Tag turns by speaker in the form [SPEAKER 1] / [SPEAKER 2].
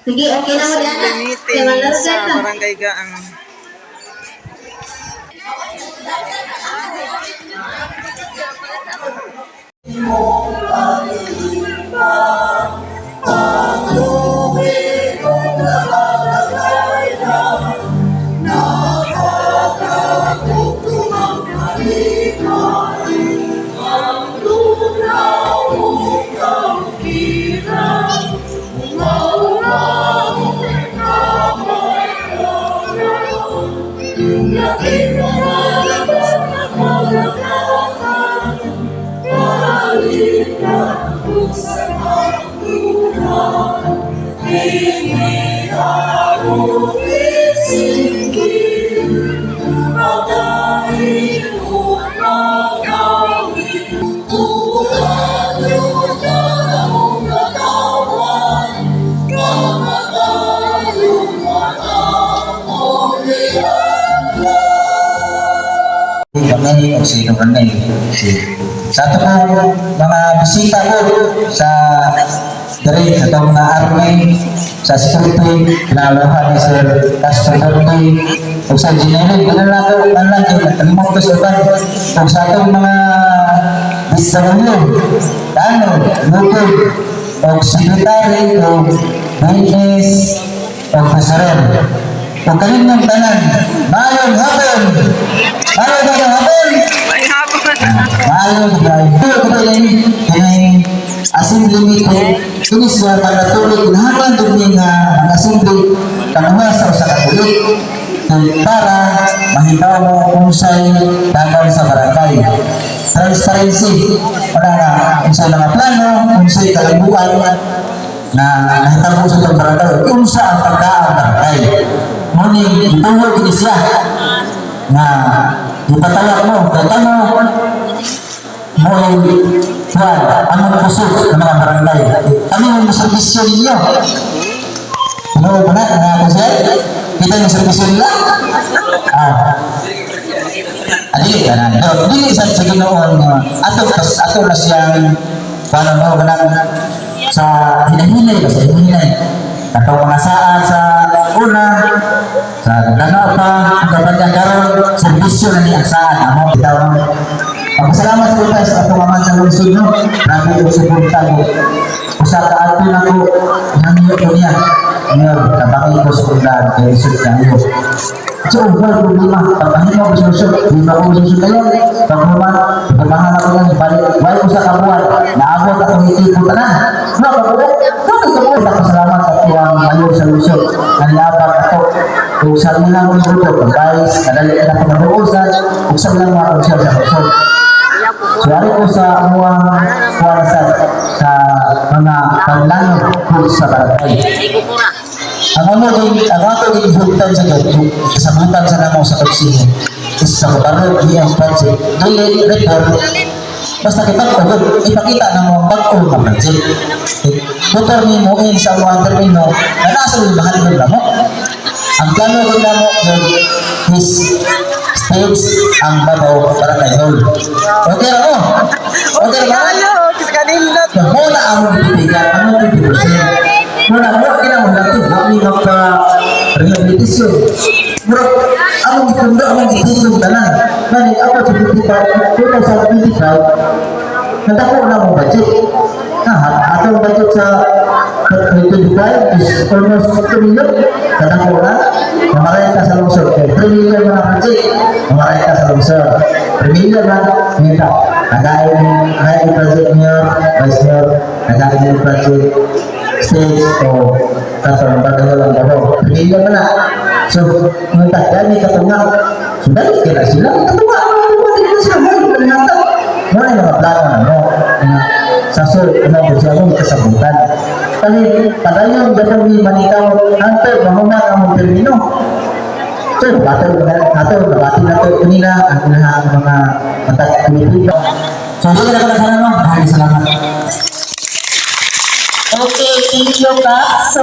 [SPEAKER 1] Sige, okay na mo
[SPEAKER 2] Assembly
[SPEAKER 1] diyan. Kay
[SPEAKER 2] meeting
[SPEAKER 1] malarga
[SPEAKER 2] sa
[SPEAKER 1] ta.
[SPEAKER 2] Barangay Gaang.
[SPEAKER 3] Kami o sino man. Sa ato po mga bisita po sa diri sa atong mga army, sa security, kinalahan ni Sir Castro Dante ug sa engineering kanan lang ko kanan lang kay nakalimot ko sa uban, ug sa atong mga bisawyo tano lupod ug secretary ug business ug treasurer ug kaninyong tanan, maayong hapon, maayong hapon.
[SPEAKER 2] Ay, hapon.
[SPEAKER 3] Maayong gabi. Ito ko ini kining assembly meeting kini siya manatuloy, kinahanglan jud ni nga ang assembly kanuha sa usa ka tuig para mahitaw mo unsay dagan sa barangay. Transparency. Wala na unsay mga plano, unsay kalambuan na nahitabo sa itong barangay, unsa ang pagkaang barangay. Ngunit gituho kini siya na ipatawag mo, kay kamo mo ay kuwan, among kusog ng mga barangay. Kami ang serbisyo ninyo. Ano ba na, mga kusog? Kita yung serbisyo nila? Ah. Adili ka na. No, dili sa Ginoo nga ato ato na siyang paano no kanang sa hinahinay ba, sa hinahinay. Katong mga saad sa una sa dana pa ang kabanyan, karon serbisyo na ni ang saad amo bitaw no. Pagpasalamat sa Lupas sa atong amahan sa lungsod no. Grabe yung suporta ko. Usa ka adto na ko nangyo ko niya. Ngayon, tabangi ko sa ulan kay isod kayo. So, wala problema. Pag mahimo ko solusyon, di ba ko solusyon kayo? Pag human, pagmahal ako yan, balik, wala ko sa kabuan, naabot akong itipo tanan. No, kabuo, no, kabuo. Pasalamat sa tuwang mayor sa lungsod, nanlabag ato. Kung sa ilang grupo, pag-vice, nadali na pag-uusan, kung sa ilang mga konsel sa lungsod. So, ari ko sa amuang kuwan sa mga panlangit ko sa barangay. Ang amo din, ang ato din sultan sa Gatug, kasabutan sa namo sa konseho, is sa kabarog iyang project, dili report, basta kita ko, ipakita na mo ang bag-o nga project. Motor ni mo in sa among termino, na nasa yung mahal na mo. Ang plano ko na mo is stage ang Babaw Barangay Hall. Okay ra mo? Okay ra ba?
[SPEAKER 2] Ano, kasi kanindot.
[SPEAKER 3] Muna ang bibigan, ang 50%. Muna mo kina mo nato, wa mi magpa rehabilitation. Murag among gitundo, among gitutong tanan. Gani ako sa 55, 2025, nadako na mo budget. Ha, atong budget sa 2025 is almost 2 million. Kadako na, mamarenta sa lungsod. Okay, 3 million mga project, mamarenta sa lungsod. 3 million na, ngita. Nagayon nagayon project niyo, vice mayor, nagayon project stage o katong bagay lang daw. 3 million na na. So, ngita, yan may katunga. So, dali kaya sila. Katunga, katunga, di ko sila. Hoy, paningatan. Mo na yung mga plano na, no? Na, sa so, ano, kung siya mo kasabutan. Kali, padayon, dapat ni manikaw, antay, mahuman ang mong termino. So, battle na ato, nabati na to kanina, ang ilahang mga matag Pilipino. So, hindi na ko naghanan mo. Maraming salamat.
[SPEAKER 1] Okay, thank you, Kap. So